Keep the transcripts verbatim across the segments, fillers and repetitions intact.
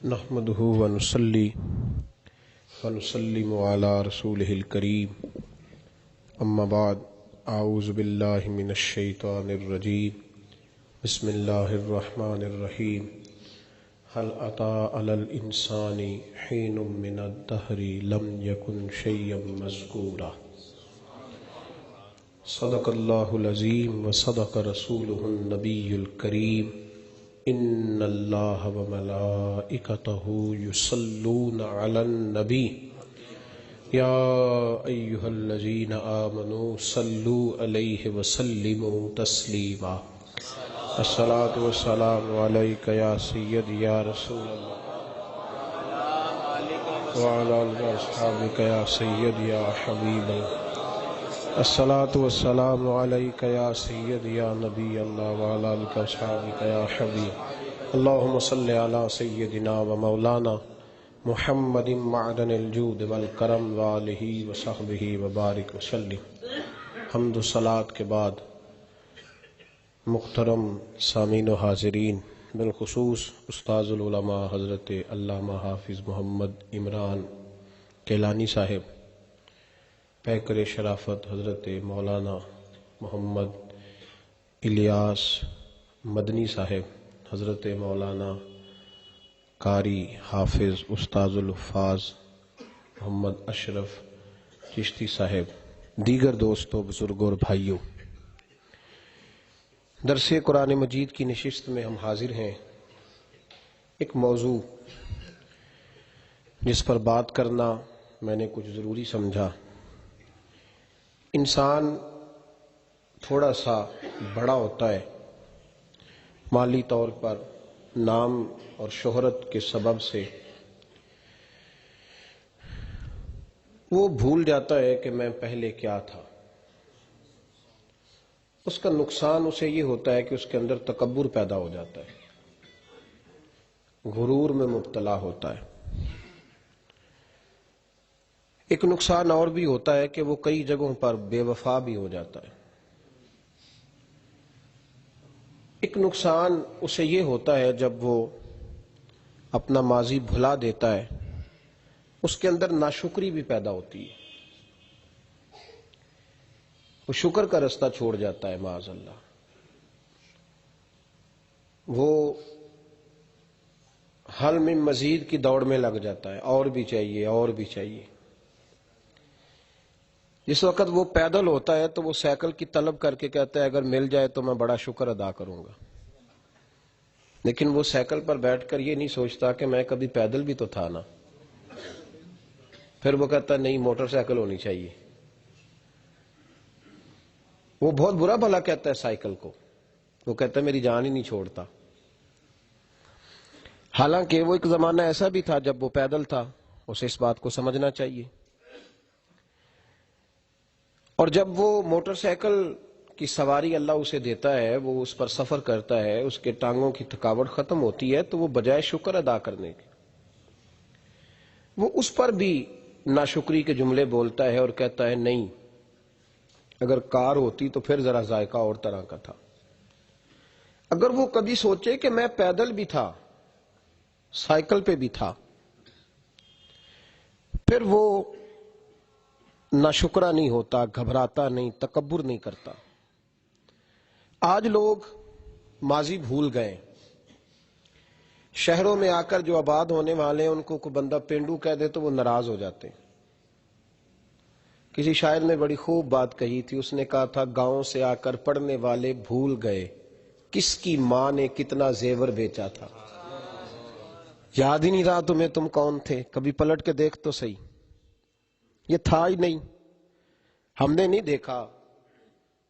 نحمده ونصلي ونسلم على رسوله الكريم. أما بعد، أعوذ بالله من الشيطان الرجيم. بسم الله الرحمن الرحيم. هل أتى على الإنسان حين من الدهر لم يكن شيئا مذكورا. صدق الله العظيم وصدق رسوله النبي الكريم. إن الله وملائكته يصلون على النبي. يا أيها الذين آمنوا صلوا عليه وسلموا تسليما. الصلاة والسلام عليك يا سيدي يا رسول الله، وعلى آلك وأصحابك يا سيدي يا حبيب الله. الصلاة والسلام عليك يا سيدي يا نبي الله، وعلى آلك وأصحابك يا حبيب. اللهم صل على سيدنا ومولانا محمد معدن الجود والكرم وآله وصحبه وبارك وسلم. حمد و صلات کے بعد، محترم سامعین و حاضرین، بالخصوص استاذ العلماء حضرت علامہ حافظ محمد عمران کیلانی صاحب، پیکر شرافت حضرت مولانا محمد الیاس مدنی صاحب، حضرت مولانا قاری حافظ استاذ الحفاظ محمد اشرف چشتی صاحب، دیگر دوستو، بزرگوں اور بھائیوں، درس قرآن مجید کی نشست میں ہم حاضر ہیں۔ ایک موضوع جس پر بات کرنا میں نے کچھ ضروری سمجھا۔ انسان تھوڑا سا بڑا ہوتا ہے، مالی طور پر نام اور شہرت کے سبب سے، وہ بھول جاتا ہے کہ میں پہلے کیا تھا۔ اس کا نقصان اسے یہ ہوتا ہے کہ اس کے اندر تکبر پیدا ہو جاتا ہے، غرور میں مبتلا ہوتا ہے۔ ایک نقصان اور بھی ہوتا ہے کہ وہ کئی جگہوں پر بے وفا بھی ہو جاتا ہے۔ ایک نقصان اسے یہ ہوتا ہے، جب وہ اپنا ماضی بھلا دیتا ہے، اس کے اندر ناشکری بھی پیدا ہوتی ہے، وہ شکر کا رستہ چھوڑ جاتا ہے، معاذ اللہ۔ وہ حل میں مزید کی دوڑ میں لگ جاتا ہے، اور بھی چاہیے، اور بھی چاہیے۔ جس وقت وہ پیدل ہوتا ہے تو وہ سائیکل کی طلب کر کے کہتا ہے، اگر مل جائے تو میں بڑا شکر ادا کروں گا۔ لیکن وہ سائیکل پر بیٹھ کر یہ نہیں سوچتا کہ میں کبھی پیدل بھی تو تھا نا۔ پھر وہ کہتا ہے، نہیں، موٹر سائیکل ہونی چاہیے۔ وہ بہت برا بھلا کہتا ہے سائیکل کو۔ وہ کہتا ہے، میری جان ہی نہیں چھوڑتا۔ حالانکہ وہ ایک زمانہ ایسا بھی تھا جب وہ پیدل تھا، اسے اس بات کو سمجھنا چاہیے۔ اور جب وہ موٹر سائیکل کی سواری اللہ اسے دیتا ہے، وہ اس پر سفر کرتا ہے، اس کے ٹانگوں کی تھکاوٹ ختم ہوتی ہے، تو وہ بجائے شکر ادا کرنے کے، وہ اس پر بھی ناشکری کے جملے بولتا ہے اور کہتا ہے، نہیں، اگر کار ہوتی تو پھر ذرا ذائقہ اور طرح کا تھا۔ اگر وہ کبھی سوچے کہ میں پیدل بھی تھا، سائیکل پہ بھی تھا، پھر وہ ناشکرا نہیں ہوتا، گھبراتا نہیں، تکبر نہیں کرتا۔ آج لوگ ماضی بھول گئے۔ شہروں میں آ کر جو آباد ہونے والے ہیں، ان کو کوئی بندہ پینڈو کہہ دے تو وہ ناراض ہو جاتے ہیں۔ کسی شاعر نے بڑی خوب بات کہی تھی، اس نے کہا تھا، گاؤں سے آ کر پڑھنے والے بھول گئے کس کی ماں نے کتنا زیور بیچا تھا۔ یاد ہی نہیں رہا تمہیں، تم کون تھے؟ کبھی پلٹ کے دیکھ تو صحیح، یہ تھا ہی نہیں، ہم نے نہیں دیکھا۔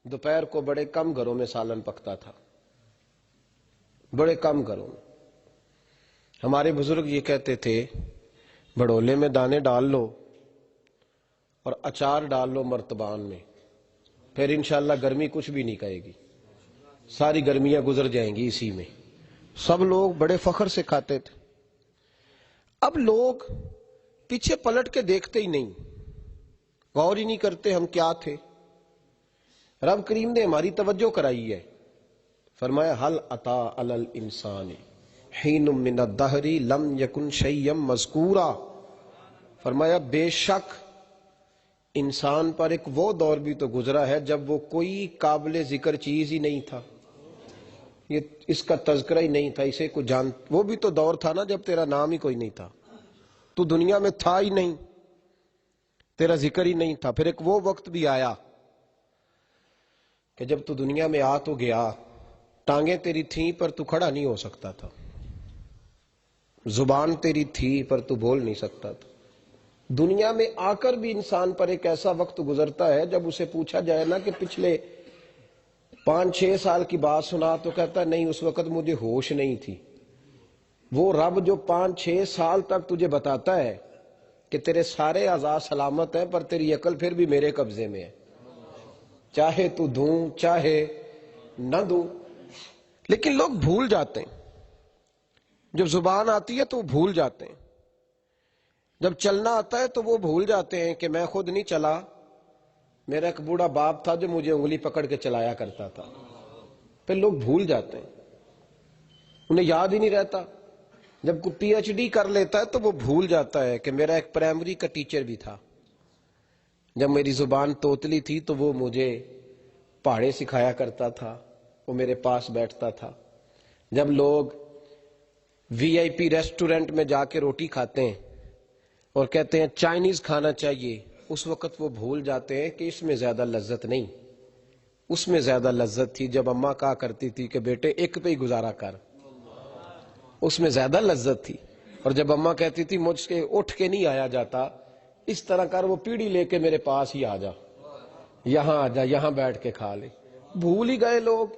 دوپہر کو بڑے کم گھروں میں سالن پکتا تھا، بڑے کم گھروں میں۔ ہمارے بزرگ یہ کہتے تھے، بھڑولے میں دانے ڈال لو اور اچار ڈال لو مرتبان میں، پھر انشاءاللہ گرمی کچھ بھی نہیں کہے گی، ساری گرمیاں گزر جائیں گی اسی میں۔ سب لوگ بڑے فخر سے کھاتے تھے۔ اب لوگ پیچھے پلٹ کے دیکھتے ہی نہیں، غور ہی نہیں کرتے ہم کیا تھے۔ رب کریم نے ہماری توجہ کرائی ہے، فرمایا، هل أتى على الإنسان حین من الدہر لم یکن شیئا مذکورا۔ فرمایا، بے شک انسان پر ایک وہ دور بھی تو گزرا ہے جب وہ کوئی قابل ذکر چیز ہی نہیں تھا۔ یہ، اس کا تذکرہ ہی نہیں تھا، اسے کوئی جان، وہ بھی تو دور تھا نا جب تیرا نام ہی کوئی نہیں تھا، تو دنیا میں تھا ہی نہیں، تیرا ذکر ہی نہیں تھا۔ پھر ایک وہ وقت بھی آیا کہ جب تو دنیا میں آ تو گیا، ٹانگیں تیری تھیں پر تو کھڑا نہیں ہو سکتا تھا، زبان تیری تھی پر تو بول نہیں سکتا تھا۔ دنیا میں آ کر بھی انسان پر ایک ایسا وقت گزرتا ہے، جب اسے پوچھا جائے نا کہ پچھلے پانچ چھ سال کی بات سنا، تو کہتا ہے، نہیں، اس وقت مجھے ہوش نہیں تھی۔ وہ رب جو پانچ چھ سال تک تجھے بتاتا ہے کہ تیرے سارے اعضاء سلامت ہیں، پر تیری عقل پھر بھی میرے قبضے میں ہے، چاہے تو دوں چاہے نہ دوں۔ لیکن لوگ بھول جاتے ہیں، جب زبان آتی ہے تو وہ بھول جاتے ہیں، جب چلنا آتا ہے تو وہ بھول جاتے ہیں کہ میں خود نہیں چلا، میرا ایک بوڑھا باپ تھا جو مجھے انگلی پکڑ کے چلایا کرتا تھا۔ پھر لوگ بھول جاتے ہیں، انہیں یاد ہی نہیں رہتا۔ جب کوئی پی ایچ ڈی کر لیتا ہے تو وہ بھول جاتا ہے کہ میرا ایک پرائمری کا ٹیچر بھی تھا۔ جب میری زبان توتلی تھی تو وہ مجھے پہاڑے سکھایا کرتا تھا، وہ میرے پاس بیٹھتا تھا۔ جب لوگ وی آئی پی ریسٹورنٹ میں جا کے روٹی کھاتے ہیں اور کہتے ہیں، چائنیز کھانا چاہیے، اس وقت وہ بھول جاتے ہیں کہ اس میں زیادہ لذت نہیں۔ اس میں زیادہ لذت تھی جب اماں کہا کرتی تھی کہ بیٹے، ایک پہ ہی گزارا کر، اس میں زیادہ لذت تھی۔ اور جب اماں کہتی تھی، مجھ سے اٹھ کے نہیں آیا جاتا، اس طرح کر، وہ پیڑھی لے کے میرے پاس ہی آ جا، یہاں آ جا، یہاں بیٹھ کے کھا لے۔ بھول ہی گئے لوگ،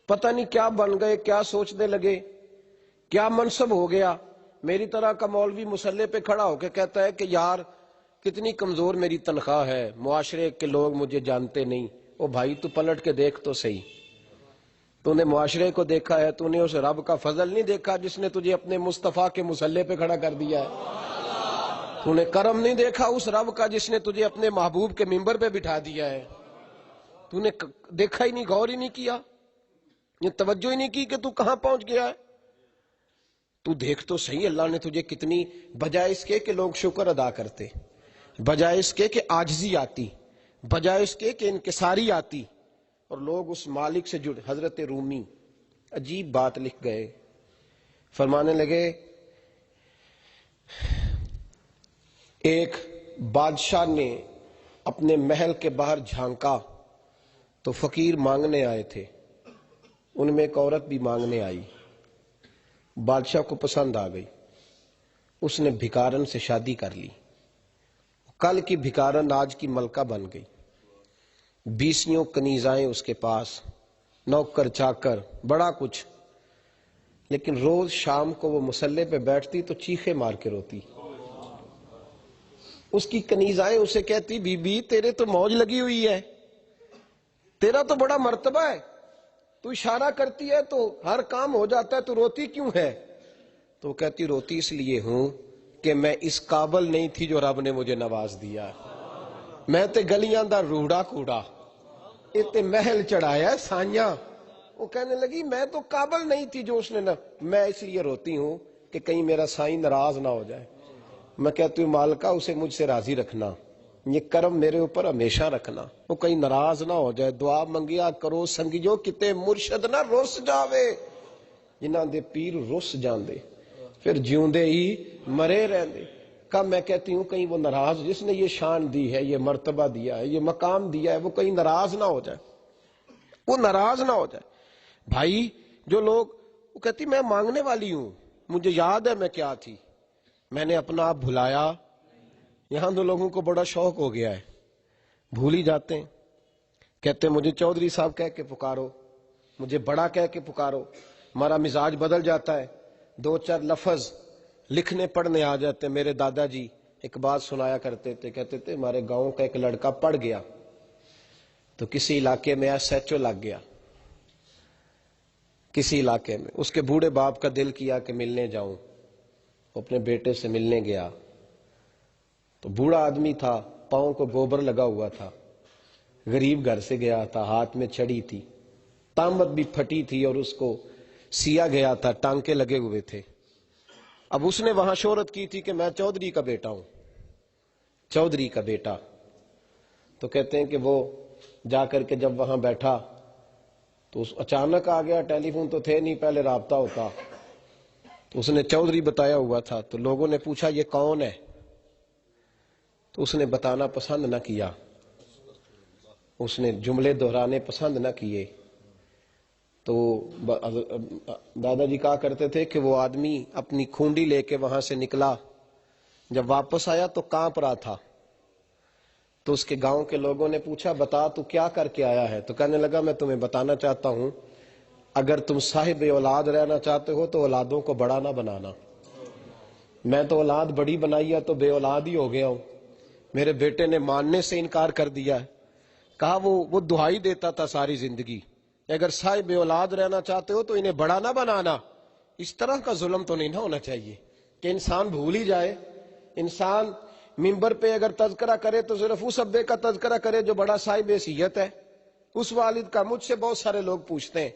پتہ نہیں کیا بن گئے، کیا سوچنے لگے، کیا منصب ہو گیا۔ میری طرح کا مولوی مسلح پہ کھڑا ہو کے کہتا ہے کہ یار، کتنی کمزور میری تنخواہ ہے، معاشرے کے لوگ مجھے جانتے نہیں۔ او بھائی، تو پلٹ کے دیکھ تو صحیح۔ تو نے معاشرے کو دیکھا ہے، تو نے اس رب کا فضل نہیں دیکھا جس نے تجھے اپنے مصطفیٰ کے مسلح پہ کھڑا کر دیا ہے؟ تو نے کرم نہیں دیکھا اس رب کا جس نے تجھے اپنے محبوب کے ممبر پہ بٹھا دیا ہے؟ تو نے ک-، دیکھا ہی نہیں، غور ہی نہیں کیا، یہ توجہ ہی نہیں کی کہ تو کہاں پہنچ گیا ہے۔ تو دیکھ تو صحیح، اللہ نے تجھے کتنی، بجائے اس کے کہ لوگ شکر ادا کرتے، بجائے اس کے کہ عاجزی آتی، بجائے اس کے کہ انکساری آتی، اور لوگ اس مالک سے جڑ۔ حضرت رومی عجیب بات لکھ گئے، فرمانے لگے، ایک بادشاہ نے اپنے محل کے باہر جھانکا تو فقیر مانگنے آئے تھے، ان میں ایک عورت بھی مانگنے آئی۔ بادشاہ کو پسند آ گئی، اس نے بھکارن سے شادی کر لی۔ کل کی بھکارن آج کی ملکہ بن گئی۔ بیسیوں کنیزائیں اس کے پاس، نوکر چاکر، بڑا کچھ۔ لیکن روز شام کو وہ مصلے پہ بیٹھتی تو چیخے مار کے روتی۔ اس کی کنیزائیں اسے کہتی، بی بی، تیرے تو موج لگی ہوئی ہے، تیرا تو بڑا مرتبہ ہے، تو اشارہ کرتی ہے تو ہر کام ہو جاتا ہے، تو روتی کیوں ہے؟ تو وہ کہتی، روتی اس لیے ہوں کہ میں اس قابل نہیں تھی جو رب نے مجھے نواز دیا۔ میں تے گلیاں دا روڑا کوڑا، یہ تے محل چڑھایا ہے سائیاں۔ وہ کہنے لگی، میں تو قابل نہیں تھی جو اس نے نہ، میں اس لیے روتی ہوں کہ کہیں میرا سائیں ناراض نہ ہو جائے۔ میں کہتی ہوں، مالکہ، اسے مجھ سے راضی رکھنا، یہ کرم میرے اوپر ہمیشہ رکھنا، وہ کہیں ناراض نہ ہو جائے۔ دعا منگیا کرو سنگیو، کتے مرشد نہ رس جاوے۔ جنہاں دے پیر رس جاندے، پھر جیوندے ہی مرے رہندے۔ کم، میں کہتی ہوں، کہیں وہ ناراض، جس نے یہ شان دی ہے، یہ مرتبہ دیا ہے، یہ مقام دیا ہے، وہ کہیں ناراض نہ ہو جائے، وہ ناراض نہ ہو جائے۔ بھائی، جو لوگ، وہ کہتی، میں مانگنے والی ہوں، مجھے یاد ہے میں کیا تھی، میں نے اپنا آپ بھلایا۔ یہاں تو لوگوں کو بڑا شوق ہو گیا ہے، بھول ہی جاتے ہیں۔ کہتے ہیں، مجھے چودھری صاحب کہہ کے پکارو، مجھے بڑا کہہ کے پکارو۔ ہمارا مزاج بدل جاتا ہے، دو چار لفظ لکھنے پڑھنے آ جاتے ہیں۔ میرے دادا جی ایک بات سنایا کرتے تھے، کہتے تھے، ہمارے گاؤں کا ایک لڑکا پڑھ گیا تو کسی علاقے میں ایس ایچ او لگ گیا، کسی علاقے میں۔ اس کے بوڑھے باپ کا دل کیا کہ ملنے جاؤں، وہ اپنے بیٹے سے ملنے گیا۔ تو بوڑھا آدمی تھا، پاؤں کو گوبر لگا ہوا تھا، غریب گھر سے گیا تھا، ہاتھ میں چھڑی تھی، تامت بھی پھٹی تھی اور اس کو سیا گیا تھا، ٹانکے لگے ہوئے تھے۔ اب اس نے وہاں شہرت کی تھی کہ میں چودھری کا بیٹا ہوں، چودھری کا بیٹا۔ تو کہتے ہیں کہ وہ جا کر کے جب وہاں بیٹھا تو اس اچانک آ گیا، ٹیلی فون تو تھے نہیں، پہلے رابطہ ہوتا۔ تو اس نے چودھری بتایا ہوا تھا، تو لوگوں نے پوچھا، یہ کون ہے؟ تو اس نے بتانا پسند نہ کیا، اس نے جملے دہرانے پسند نہ کیے۔ تو ب- دادا جی کہا کرتے تھے کہ وہ آدمی اپنی کھونڈی لے کے وہاں سے نکلا، جب واپس آیا تو کانپ رہا تھا۔ تو اس کے گاؤں کے لوگوں نے پوچھا، بتا تو کیا کر کے آیا ہے؟ تو کہنے لگا، میں تمہیں بتانا چاہتا ہوں، اگر تم صاحب اولاد رہنا چاہتے ہو تو اولادوں کو بڑا نہ بنانا۔ میں تو اولاد بڑی بنائی ہے تو بے اولاد ہی ہو گیا ہوں۔ میرے بیٹے نے ماننے سے انکار کر دیا ہے۔ کہا وہ وہ دہائی دیتا تھا ساری زندگی، اگر صاحب اولاد رہنا چاہتے ہو تو انہیں بڑا نہ بنانا۔ اس طرح کا ظلم تو نہیں نہ ہونا چاہیے کہ انسان بھول ہی جائے۔ انسان ممبر پہ اگر تذکرہ کرے تو صرف اس ابے کا تذکرہ کرے جو بڑا صاحب حیثیت ہے۔ اس والد کا، مجھ سے بہت سارے لوگ پوچھتے ہیں،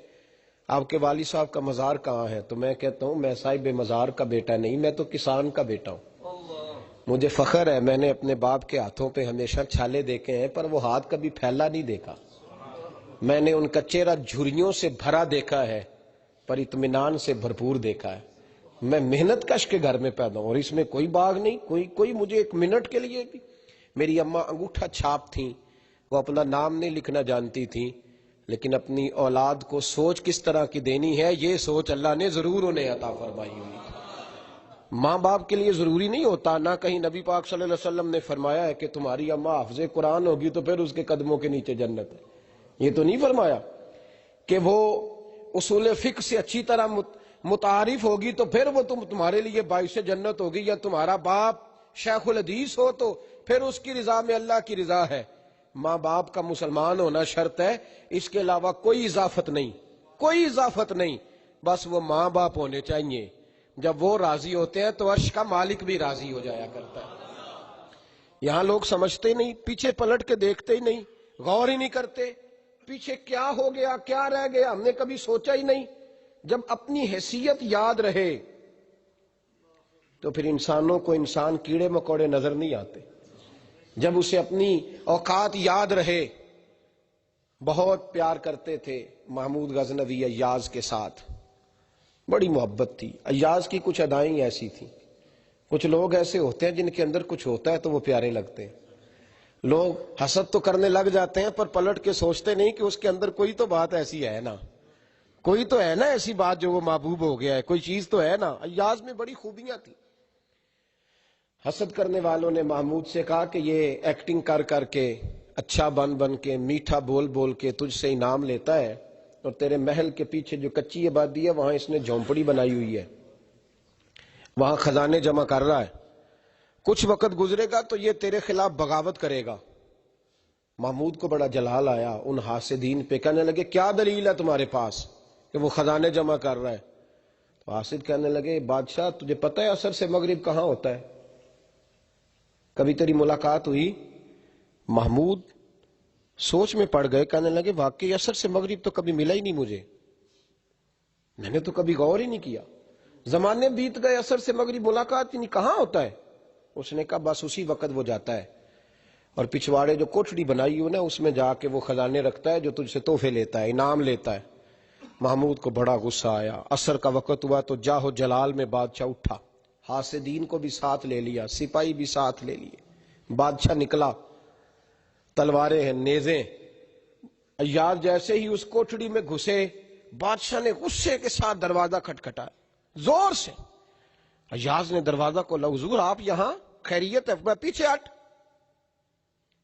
آپ کے والد صاحب کا مزار کہاں ہے؟ تو میں کہتا ہوں، میں صاحب مزار کا بیٹا نہیں، میں تو کسان کا بیٹا ہوں۔ مجھے فخر ہے، میں نے اپنے باپ کے ہاتھوں پہ ہمیشہ چھالے دیکھے ہیں، پر وہ ہاتھ کبھی پھیلا نہیں دیکھا۔ میں نے ان کا چہرہ جھریوں سے بھرا دیکھا ہے، پر اطمینان سے بھرپور دیکھا ہے۔ میں محنت کش کے گھر میں پیدا ہوں اور اس میں کوئی باغ نہیں، کوئی کوئی مجھے ایک منٹ کے لیے بھی۔ میری اماں انگوٹھا چھاپ تھیں، وہ اپنا نام نہیں لکھنا جانتی تھیں، لیکن اپنی اولاد کو سوچ کس طرح کی دینی ہے، یہ سوچ اللہ نے ضرور انہیں عطا فرمائی ہوئی۔ ماں باپ کے لیے ضروری نہیں ہوتا، نہ کہیں نبی پاک صلی اللہ علیہ وسلم نے فرمایا ہے کہ تمہاری اماں حافظ قرآن ہوگی تو پھر اس کے قدموں کے نیچے جنت ہے۔ یہ تو نہیں فرمایا کہ وہ اصول فقہ سے اچھی طرح مت- متعارف ہوگی تو پھر وہ تم تمہارے لیے باعث جنت ہوگی، یا تمہارا باپ شیخ الحدیث ہو تو پھر اس کی رضا میں اللہ کی رضا ہے۔ ماں باپ کا مسلمان ہونا شرط ہے، اس کے علاوہ کوئی اضافت نہیں، کوئی اضافت نہیں۔ بس وہ ماں باپ ہونے چاہیے۔ جب وہ راضی ہوتے ہیں تو عرش کا مالک بھی راضی ہو جایا کرتا ہے۔ یہاں لوگ سمجھتے ہی نہیں، پیچھے پلٹ کے دیکھتے ہی نہیں، غور ہی نہیں کرتے، پیچھے کیا ہو گیا، کیا رہ گیا، ہم نے کبھی سوچا ہی نہیں۔ جب اپنی حیثیت یاد رہے تو پھر انسانوں کو انسان کیڑے مکوڑے نظر نہیں آتے۔ جب اسے اپنی اوقات یاد رہے، بہت پیار کرتے تھے محمود غزنوی ایاز کے ساتھ، بڑی محبت تھی۔ ایاز کی کچھ ادائیں ایسی تھیں، کچھ لوگ ایسے ہوتے ہیں جن کے اندر کچھ ہوتا ہے تو وہ پیارے لگتے ہیں۔ لوگ حسد تو کرنے لگ جاتے ہیں پر پلٹ کے سوچتے نہیں کہ اس کے اندر کوئی تو بات ایسی ہے نا، کوئی تو ہے نا ایسی بات جو وہ محبوب ہو گیا ہے، کوئی چیز تو ہے نا۔ ایاز میں بڑی خوبیاں تھیں۔ حسد کرنے والوں نے محمود سے کہا کہ یہ ایکٹنگ کر کر کے، اچھا بن بن کے، میٹھا بول بول کے تجھ سے انعام لیتا ہے، اور تیرے محل کے پیچھے جو کچی آبادی ہے وہاں اس نے جھونپڑی بنائی ہوئی ہے، وہاں خزانے جمع کر رہا ہے۔ کچھ وقت گزرے گا تو یہ تیرے خلاف بغاوت کرے گا۔ محمود کو بڑا جلال آیا، ان حاسدین پہ کہنے لگے، کیا دلیل ہے تمہارے پاس کہ وہ خزانے جمع کر رہا ہے؟ تو حاسد کہنے لگے، بادشاہ، تجھے پتہ ہے عصر سے مغرب کہاں ہوتا ہے؟ کبھی تیری ملاقات ہوئی؟ محمود سوچ میں پڑ گئے، کہنے لگے، واقعی عصر سے مغرب تو کبھی ملا ہی نہیں مجھے، میں نے تو کبھی غور ہی نہیں کیا۔ زمانے بیت گئے، عصر سے مغرب ملاقات ہی نہیں، کہاں ہوتا ہے؟ اس نے کہا، بس اسی وقت وہ جاتا ہے اور پچھواڑے جو کوٹڑی بنائی ہو نا، اس میں جا کے وہ خزانے رکھتا ہے جو تجھ سے تحفے لیتا ہے، انعام لیتا ہے۔ محمود کو بڑا غصہ آیا۔ عصر کا وقت ہوا تو جاہ و جلال میں بادشاہ اٹھا، حاسدین کو بھی ساتھ لے لیا، سپاہی بھی ساتھ لے لیے۔ بادشاہ نکلا، تلواریں ہیں، نیزیں۔ ایاز جیسے ہی اس کوٹڑی میں گھسے، بادشاہ نے غصے کے ساتھ دروازہ کھٹکھٹایا، زور سے۔ ایاز نے دروازہ کو لو، حضور، آپ یہاں؟ خیریت ہے؟ میں پیچھے ہٹ۔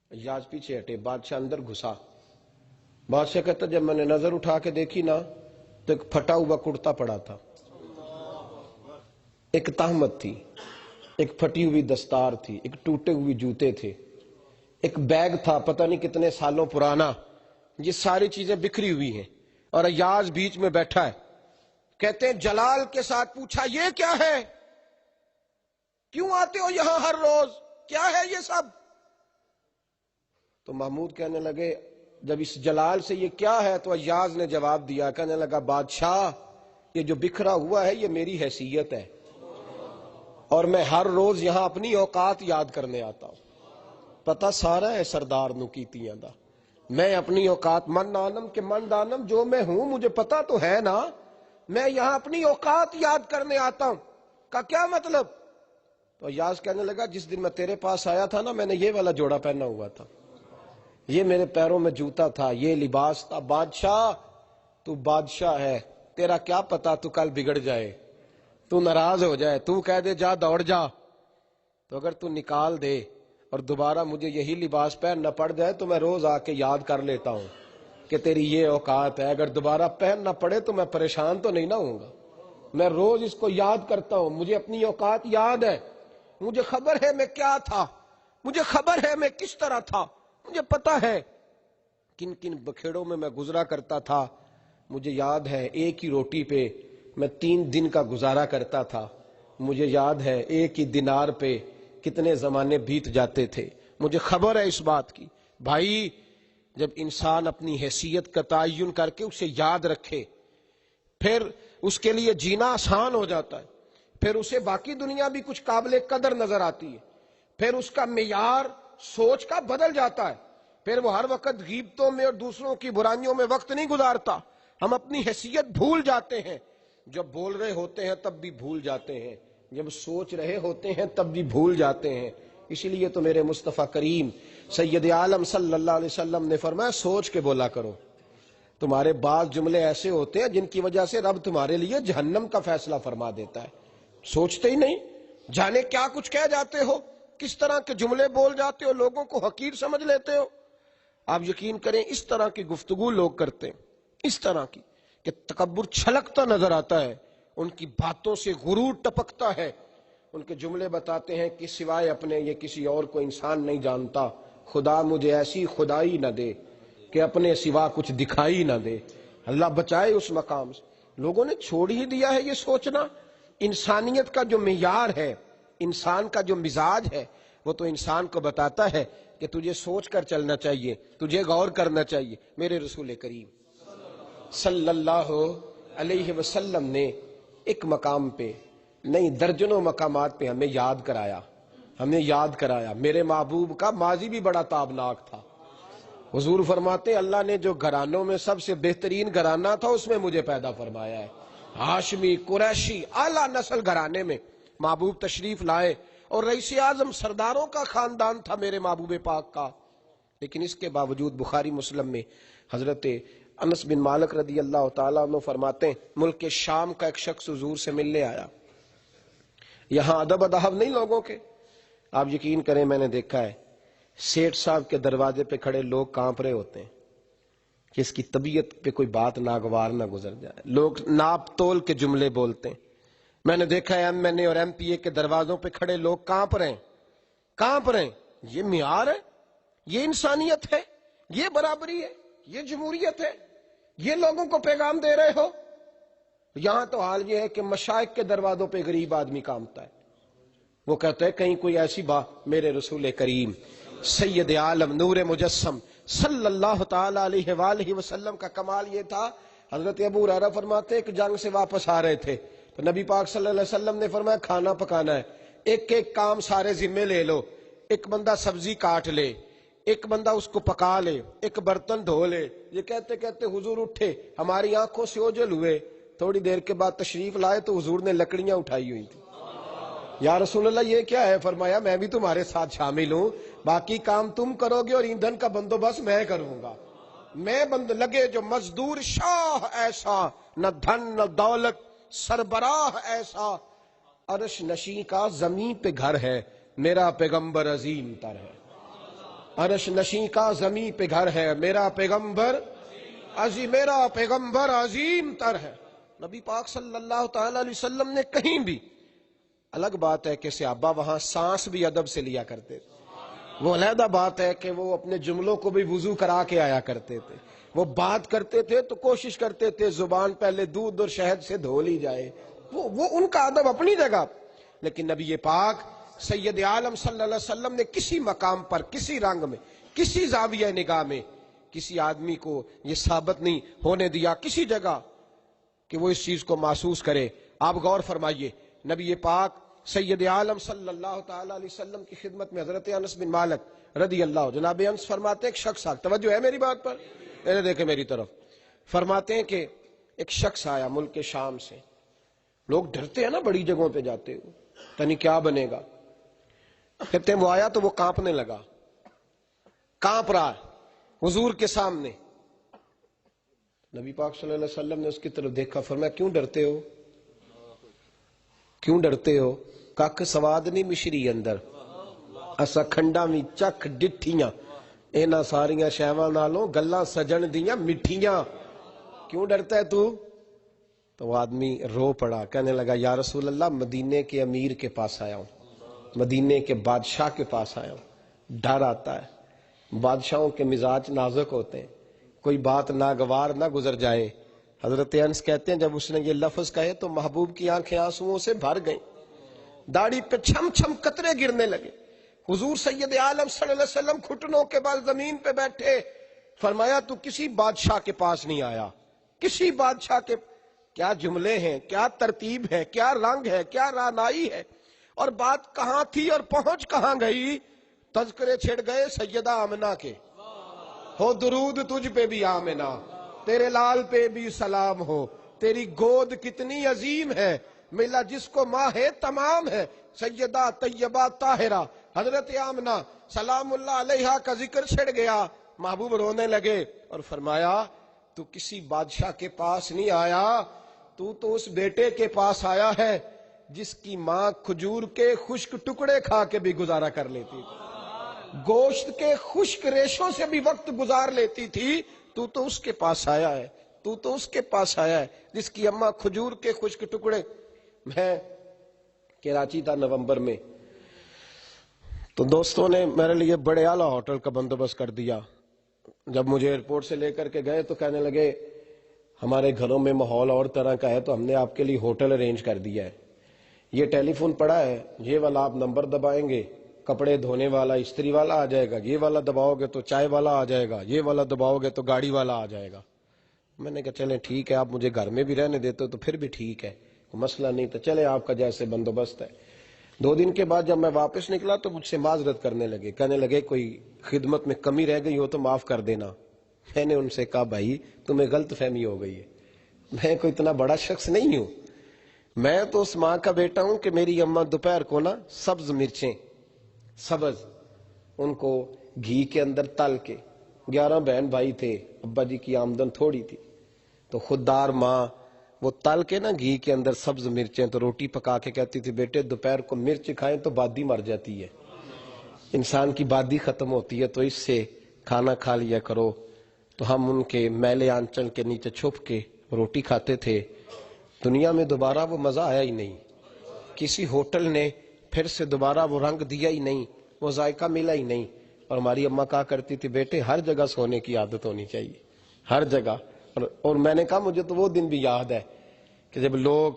ایاز پیچھے ہٹے، بادشاہ اندر گھسا۔ بادشاہ کہتا، جب میں نے نظر اٹھا کے دیکھی نا، تو ایک پھٹا ہوا کرتا پڑا تھا، ایک تہمت تھی، ایک پھٹی ہوئی دستار تھی، ایک ٹوٹے ہوئے جوتے تھے، ایک بیگ تھا، پتہ نہیں کتنے سالوں پرانا۔ یہ ساری چیزیں بکھری ہوئی ہیں اور ایاز بیچ میں بیٹھا ہے۔ کہتے ہیں، جلال کے ساتھ پوچھا، یہ کیا ہے؟ کیوں آتے ہو یہاں ہر روز؟ کیا ہے یہ سب؟ تو محمود کہنے لگے، جب اس جلال سے یہ کیا ہے؟ تو ایاز نے جواب دیا، کہنے لگا، بادشاہ، یہ جو بکھرا ہوا ہے، یہ میری حیثیت ہے۔ اور میں ہر روز یہاں اپنی اوقات یاد کرنے آتا ہوں۔ پتہ سارا ہے سردار نو کیتیاں دا۔ میں اپنی اوقات، من دانم کہ من دانم، جو میں ہوں، مجھے پتا تو ہے نا۔ میں یہاں اپنی اوقات یاد کرنے آتا ہوں۔ کا کیا مطلب؟ تو ایاز کہنے لگا، جس دن میں تیرے پاس آیا تھا نا، میں نے یہ والا جوڑا پہنا ہوا تھا، یہ میرے پیروں میں جوتا تھا، یہ لباس تھا۔ بادشاہ، تو بادشاہ ہے، تیرا کیا پتا تو کل بگڑ جائے، تو ناراض ہو جائے، تو کہہ دے، جا، دوڑ جا۔ تو اگر تو نکال دے اور دوبارہ مجھے یہی لباس پہننا پڑ جائے، تو میں روز آ کے یاد کر لیتا ہوں کہ تیری یہ اوقات ہے۔ اگر دوبارہ پہننا پڑے تو میں پریشان تو نہیں نہ ہوں گا۔ میں روز اس کو یاد کرتا ہوں، مجھے اپنی اوقات یاد ہے، مجھے خبر ہے میں کیا تھا، مجھے خبر ہے میں کس طرح تھا، مجھے پتا ہے کن کن بکھیڑوں میں میں گزرا کرتا تھا۔ مجھے یاد ہے، ایک ہی روٹی پہ میں تین دن کا گزارا کرتا تھا۔ مجھے یاد ہے، ایک ہی دینار پہ کتنے زمانے بیت جاتے تھے۔ مجھے خبر ہے اس بات کی۔ بھائی، جب انسان اپنی حیثیت کا تعین کر کے اسے یاد رکھے، پھر اس کے لیے جینا آسان ہو جاتا ہے، پھر اسے باقی دنیا بھی کچھ قابل قدر نظر آتی ہے، پھر اس کا معیار سوچ کا بدل جاتا ہے، پھر وہ ہر وقت غیبتوں میں اور دوسروں کی برائیوں میں وقت نہیں گزارتا۔ ہم اپنی حیثیت بھول جاتے ہیں، جب بول رہے ہوتے ہیں تب بھی بھول جاتے ہیں، جب سوچ رہے ہوتے ہیں تب بھی بھول جاتے ہیں۔ اسی لیے تو میرے مصطفیٰ کریم سید عالم صلی اللہ علیہ وسلم نے فرمایا، سوچ کے بولا کرو۔ تمہارے بعض جملے ایسے ہوتے ہیں جن کی وجہ سے رب تمہارے لیے جہنم کا فیصلہ فرما دیتا ہے۔ سوچتے ہی نہیں، جانے کیا کچھ کہہ جاتے ہو، کس طرح کے جملے بول جاتے ہو، لوگوں کو حقیر سمجھ لیتے ہو۔ آپ یقین کریں، اس طرح کی گفتگو لوگ کرتے ہیں، اس طرح کی کہ تکبر چھلکتا نظر آتا ہے، ان کی باتوں سے غرور ٹپکتا ہے۔ ان کے جملے بتاتے ہیں کہ سوائے اپنے یہ کسی اور کو انسان نہیں جانتا۔ خدا مجھے ایسی خدائی نہ دے کہ اپنے سوا کچھ دکھائی نہ دے۔ اللہ بچائے اس مقام سے۔ لوگوں نے چھوڑ ہی دیا ہے یہ سوچنا۔ انسانیت کا جو معیار ہے، انسان کا جو مزاج ہے، وہ تو انسان کو بتاتا ہے کہ تجھے سوچ کر چلنا چاہیے، تجھے غور کرنا چاہیے۔ میرے رسول کریم صلی اللہ علیہ وسلم نے ایک مقام پہ نہیں، درجنوں مقامات پہ ہمیں یاد کرایا، ہمیں یاد کرایا۔ میرے محبوب کا ماضی بھی بڑا تابناک تھا۔ حضور فرماتے، اللہ نے جو گھرانوں میں سب سے بہترین گھرانہ تھا، اس میں مجھے پیدا فرمایا ہے۔ ہاشمی، قریشی، اعلیٰ نسل گھرانے میں محبوب تشریف لائے، اور رئیس اعظم سرداروں کا خاندان تھا میرے محبوب پاک کا۔ لیکن اس کے باوجود بخاری مسلم میں حضرت انس بن مالک رضی اللہ تعالیٰ عنہ فرماتے ہیں، ملک شام کا ایک شخص حضور سے ملنے آیا۔ یہاں ادب اداب نہیں لوگوں کے۔ آپ یقین کریں، میں نے دیکھا ہے، سیٹھ صاحب کے دروازے پہ کھڑے لوگ کانپ رہے ہوتے ہیں کہ اس کی طبیعت پہ کوئی بات ناگوار نہ گزر جائے۔ لوگ ناپ تول کے جملے بولتے ہیں۔ میں نے دیکھا ہے، ایم این اے اور ایم پی اے کے دروازوں پہ کھڑے لوگ کانپ رہے ہیں، کانپ رہے ہیں۔ یہ معیار ہے؟ یہ انسانیت ہے؟ یہ برابری ہے؟ یہ جمہوریت ہے؟ یہ لوگوں کو پیغام دے رہے ہو؟ یہاں تو حال یہ ہے کہ مشائق کے دروازوں پہ غریب آدمی کانپتا ہے۔ وہ کہتا ہے، کہیں کوئی ایسی بات، میرے رسول کریم سید عالم نور مجسم صلی اللہ تعالی علیہ وآلہ وسلم کا کمال یہ تھا۔ حضرت ابو ہریرہ فرماتے، ایک جنگ سے واپس آ رہے تھے تو نبی پاک صلی اللہ علیہ وسلم نے فرمایا، کھانا پکانا ہے، ایک ایک کام سارے ذمے لے لو، ایک بندہ سبزی کاٹ لے، ایک بندہ اس کو پکا لے، ایک برتن دھو لے۔ یہ کہتے کہتے حضور اٹھے، ہماری آنکھوں سے اوجھل ہوئے۔ تھوڑی دیر کے بعد تشریف لائے تو حضور نے لکڑیاں اٹھائی ہوئی تھی۔ یا رسول اللہ، یہ کیا ہے؟ فرمایا، میں بھی تمہارے ساتھ شامل ہوں، باقی کام تم کرو گے اور ایندھن کا بندوبست میں کروں گا۔ میں بند لگے جو مزدور شاہ ایسا، نہ دھن نہ دولت، سربراہ ایسا۔ عرش نشین کا زمین پہ گھر ہے، میرا پیغمبر عظیم تر ہے۔ عرش نشین کا زمین پہ گھر ہے، میرا پیغمبر عظیم، میرا پیغمبر عظیم تر ہے۔ نبی پاک صلی اللہ تعالی علیہ وسلم نے کہیں بھی، الگ بات ہے کہ صحابہ وہاں سانس بھی ادب سے لیا کرتے تھے، وہ علیحدہ بات ہے کہ وہ اپنے جملوں کو بھی وضو کرا کے آیا کرتے تھے۔ وہ بات کرتے تھے تو کوشش کرتے تھے زبان پہلے دودھ اور شہد سے دھو لی جائے۔ وہ، وہ ان کا ادب اپنی جگہ۔ لیکن نبی پاک سید عالم صلی اللہ علیہ وسلم نے کسی مقام پر، کسی رنگ میں، کسی زاویہ نگاہ میں کسی آدمی کو یہ ثابت نہیں ہونے دیا کسی جگہ۔ کہ وہ اس چیز کو محسوس کرے۔ آپ غور فرمائیے، نبی پاک سید عالم صلی اللہ تعالی علیہ وسلم کی خدمت میں حضرت انس بن مالک رضی اللہ، جناب انس فرماتے، ایک شخص آ، توجہ ہے میری بات پر؟ میرے دیکھے میری طرف۔ فرماتے ہیں کہ ایک شخص آیا ملک شام سے۔ لوگ ڈرتے ہیں نا بڑی جگہوں پہ جاتے ہو، پتہ نہیں کیا بنے گا۔ کہتے ہیں وہ آیا تو وہ کانپنے لگا، کانپ رہا ہے حضور کے سامنے۔ نبی پاک صلی اللہ علیہ وسلم نے اس کی طرف دیکھا، فرمایا، "کیوں ڈرتے ہو؟ کیوں ڈرتے ہو؟ کک سواد نہیں مشری اندر، اسا کھنڈاں وی چکھ ڈٹھیاں، انہاں ساریاں شیواں نالوں گلاں سجن دیاں مٹھیاں۔ کیوں ڈرتا ہے تو؟" تو وہ آدمی رو پڑا، کہنے لگا، "یا رسول اللہ، مدینے کے امیر کے پاس آیا ہوں، مدینے کے بادشاہ کے پاس آیا ہوں۔" ڈر آتا ہے، بادشاہوں کے مزاج نازک ہوتے ہیں، کوئی بات ناگوار نہ گزر جائے۔ حضرت انس کہتے ہیں، جب اس نے یہ لفظ کہے تو محبوب کی آنکھیں آنسوؤں سے بھر گئیں، داڑھی پہ چھم چھم قطرے گرنے لگے۔ حضور سید عالم صلی اللہ علیہ وسلم گھٹنوں کے بل زمین پہ بیٹھے، فرمایا، "تو کسی بادشاہ کے پاس نہیں آیا۔" کسی بادشاہ کے کیا جملے ہیں، کیا ترتیب ہے، کیا رنگ ہے، کیا رانائی ہے، اور بات کہاں تھی اور پہنچ کہاں گئی؟ تذکرے چھڑ گئے سیدہ آمنہ کے۔ ہو درود تجھ پہ بھی آمنہ، تیرے لال پہ بھی سلام ہو، تیری گود کتنی عظیم ہے، ملا جس کو ماہ تمام ہے۔ سیدہ طیبہ طاہرہ حضرت آمنہ سلام اللہ علیہا کا ذکر چھڑ گیا، محبوب رونے لگے اور فرمایا، تو کسی بادشاہ کے پاس نہیں آیا، تو تو اس بیٹے کے پاس آیا ہے جس کی ماں کھجور کے خشک ٹکڑے کھا کے بھی گزارا کر لیتی تھی، گوشت کے خشک ریشوں سے بھی وقت گزار لیتی تھی۔ تو تو اس کے پاس آیا ہے، تو تو اس کے پاس آیا ہے جس کی اماں کھجور کے خشک ٹکڑے۔ میں کراچی تھا نومبر میں، تو دوستوں نے میرے لیے بڑے اعلیٰ ہوٹل کا بندوبست کر دیا۔ جب مجھے ایئرپورٹ سے لے کر کے گئے تو کہنے لگے، "ہمارے گھروں میں ماحول اور طرح کا ہے، تو ہم نے آپ کے لیے ہوٹل ارینج کر دیا ہے۔ یہ ٹیلی فون پڑا ہے، یہ والا آپ نمبر دبائیں گے، کپڑے دھونے والا، استری والا آ جائے گا، یہ والا دباؤ گے تو چائے والا آ جائے گا، یہ والا دباؤ گے تو گاڑی والا آ جائے گا۔" میں نے کہا، "چلیں ٹھیک ہے، آپ مجھے گھر میں بھی رہنے دیتے ہو تو پھر بھی ٹھیک ہے، کوئی مسئلہ نہیں، تو چلیں آپ کا جیسے بندوبست ہے۔" دو دن کے بعد جب میں واپس نکلا تو مجھ سے معذرت کرنے لگے، کہنے لگے، "کوئی خدمت میں کمی رہ گئی ہو تو معاف کر دینا۔" میں نے ان سے کہا، "بھائی، تمہیں غلط فہمی ہو گئی ہے، میں کوئی اتنا بڑا شخص نہیں ہوں، میں تو اس ماں کا بیٹا ہوں کہ میری اماں دوپہر کو نا سبز مرچیں، سبز، ان کو گھی کے اندر تل کے۔" گیارہ بہن بھائی تھے، ابا جی کی آمدن تھوڑی تھی، تو خوددار ماں وہ تل کے نا گھی کے اندر سبز مرچیں تو روٹی پکا کے کہتی تھی، "بیٹے، دوپہر کو مرچ کھائیں تو بادی مر جاتی ہے، انسان کی بادی ختم ہوتی ہے، تو اس سے کھانا کھا لیا کرو۔" تو ہم ان کے میلے آنچل کے نیچے چھپ کے روٹی کھاتے تھے۔ دنیا میں دوبارہ وہ مزہ آیا ہی نہیں، کسی ہوٹل نے پھر سے دوبارہ وہ رنگ دیا ہی نہیں، وہ ذائقہ ملا ہی نہیں۔ اور ہماری اماں کہا کرتی تھی، "بیٹے، ہر جگہ سونے کی عادت ہونی چاہیے، ہر جگہ۔" اور، اور میں نے کہا، مجھے تو وہ دن بھی یاد ہے کہ جب لوگ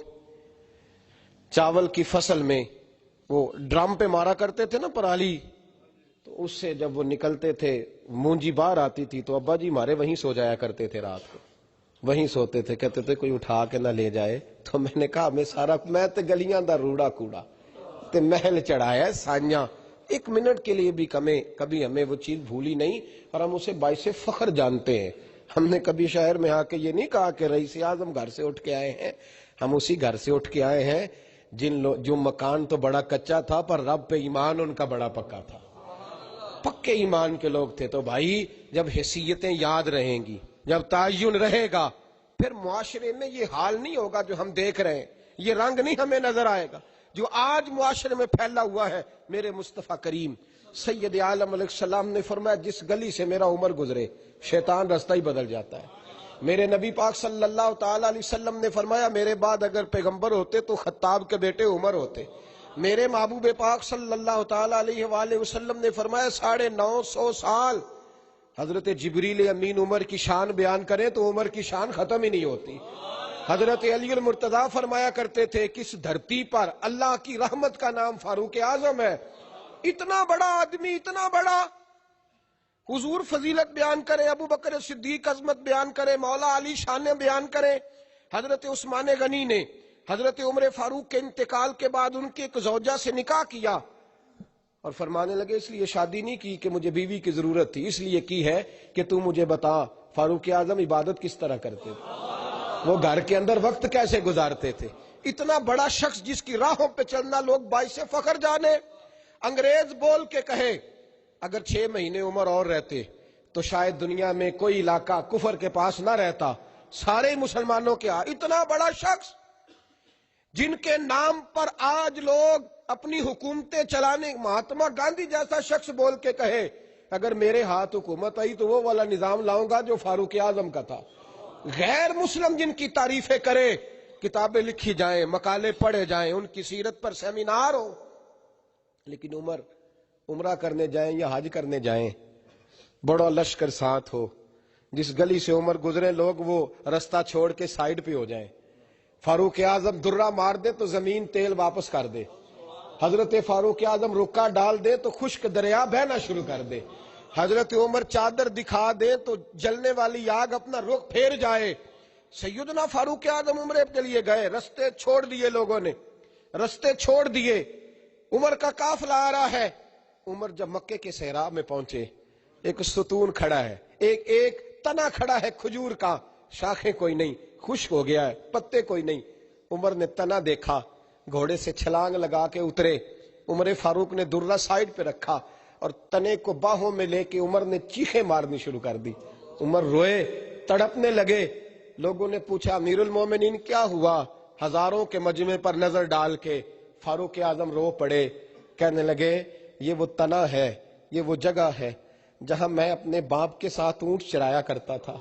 چاول کی فصل میں وہ ڈرم پہ مارا کرتے تھے نا پرالی، تو اس سے جب وہ نکلتے تھے، مونجی باہر آتی تھی، تو ابا جی ہمارے وہیں سو جایا کرتے تھے رات کو، وہیں سوتے تھے، کہتے تھے، "کوئی اٹھا کے نہ لے جائے۔" تو میں نے کہا، "میں سارا، میں تے گلیاں دا روڑا کوڑا تے محل چڑھایا ہے سائیاں، ایک منٹ کے لیے بھی کمیں، کبھی ہمیں وہ چیز بھولی نہیں اور ہم اسے باعث فخر جانتے ہیں۔" ہم نے کبھی شہر میں آ کے یہ نہیں کہا کہ رئیس اعظم گھر سے اٹھ کے آئے ہیں، ہم اسی گھر سے اٹھ کے آئے ہیں جن لو-، جو مکان تو بڑا کچا تھا پر رب پہ ایمان ان کا بڑا پکا تھا۔ پکے ایمان کے لوگ تھے۔ تو بھائی، جب حیثیتیں یاد رہیں گی، جب تعین رہے گا، پھر معاشرے میں یہ حال نہیں ہوگا جو ہم دیکھ رہے ہیں، یہ رنگ نہیں ہمیں نظر آئے گا جو آج معاشرے میں پھیلا ہوا ہے۔ میرے مصطفیٰ کریم سید عالم علیہ السلام نے فرمایا، "جس گلی سے میرا عمر گزرے، شیطان رستہ ہی بدل جاتا ہے۔" میرے نبی پاک صلی اللہ تعالی علیہ وسلم نے فرمایا، "میرے بعد اگر پیغمبر ہوتے تو خطاب کے بیٹے عمر ہوتے۔" میرے محبوب پاک صلی اللہ تعالی علیہ وآلہ وسلم نے فرمایا، ساڑھے نو سو سال حضرت جبریل امین عمر کی شان بیان کریں تو عمر کی شان ختم ہی نہیں ہوتی۔ حضرت علی المرتضی فرمایا کرتے تھے، کس دھرتی پر اللہ کی رحمت کا نام فاروق اعظم ہے، اتنا بڑا آدمی، اتنا بڑا حضور فضیلت بیان کریں، ابو بکر صدیق عظمت بیان کریں، مولا علی شان بیان کریں، حضرت عثمان غنی نے حضرت عمر فاروق کے انتقال کے بعد ان کی ایک زوجہ سے نکاح کیا اور فرمانے لگے، اس لیے شادی نہیں کی کہ مجھے بیوی کی ضرورت تھی، اس لیے کی ہے کہ تو مجھے بتا، فاروق اعظم عبادت کس طرح کرتے تھے، وہ گھر کے اندر وقت کیسے گزارتے تھے؟ اتنا بڑا شخص جس کی راہوں پہ چلنا لوگ باعث فخر جانے، انگریز بول کے کہے، اگر چھ مہینے عمر اور رہتے تو شاید دنیا میں کوئی علاقہ کفر کے پاس نہ رہتا، سارے مسلمانوں کے ہاں۔ اتنا بڑا شخص جن کے نام پر آج لوگ اپنی حکومتیں چلانے، مہاتما گاندھی جیسا شخص بول کے کہے، اگر میرے ہاتھ حکومت آئی تو وہ والا نظام لاؤں گا جو فاروق اعظم کا تھا۔ غیر مسلم جن کی تعریفیں کرے، کتابیں لکھی جائیں، مقالے پڑھے جائیں، ان کی سیرت پر سیمینار ہو، لیکن عمر عمرہ کرنے جائیں یا حج کرنے جائیں، بڑا لشکر ساتھ ہو، جس گلی سے عمر گزرے لوگ وہ رستہ چھوڑ کے سائیڈ پہ ہو جائیں۔ فاروق اعظم درہ مار دے تو زمین تیل واپس کر دے۔ حضرت فاروق اعظم رکا ڈال دے تو خشک دریا بہنا شروع کر دے۔ حضرت عمر چادر دکھا دے تو جلنے والی آگ اپنا رخ پھیر جائے۔ سیدنا فاروق اعظم عمرے کے لیے گئے، رستے چھوڑ دیے لوگوں نے، رستے چھوڑ دیے۔ عمر کا قافلہ آ رہا ہے۔ عمر جب مکے کے صحرا میں پہنچے، ایک ستون کھڑا ہے، ایک ایک تنا کھڑا ہے کھجور کا، شاخیں کوئی نہیں، خشک ہو گیا ہے، پتے کوئی نہیں۔ عمر نے تنا دیکھا، گھوڑے سے چھلانگ لگا کے اترے۔ عمر فاروق نے درہ سائیڈ پہ رکھا اور تنے کو باہوں میں لے کے عمر نے چیخیں مارنی شروع کر دی۔ عمر روئے، تڑپنے لگے۔ لوگوں نے پوچھا، امیر المومنین، کیا ہوا؟ ہزاروں کے مجمع پر نظر ڈال کے فاروق اعظم رو پڑے، کہنے لگے، یہ وہ تنا ہے، یہ وہ جگہ ہے جہاں میں اپنے باپ کے ساتھ اونٹ چرایا کرتا تھا۔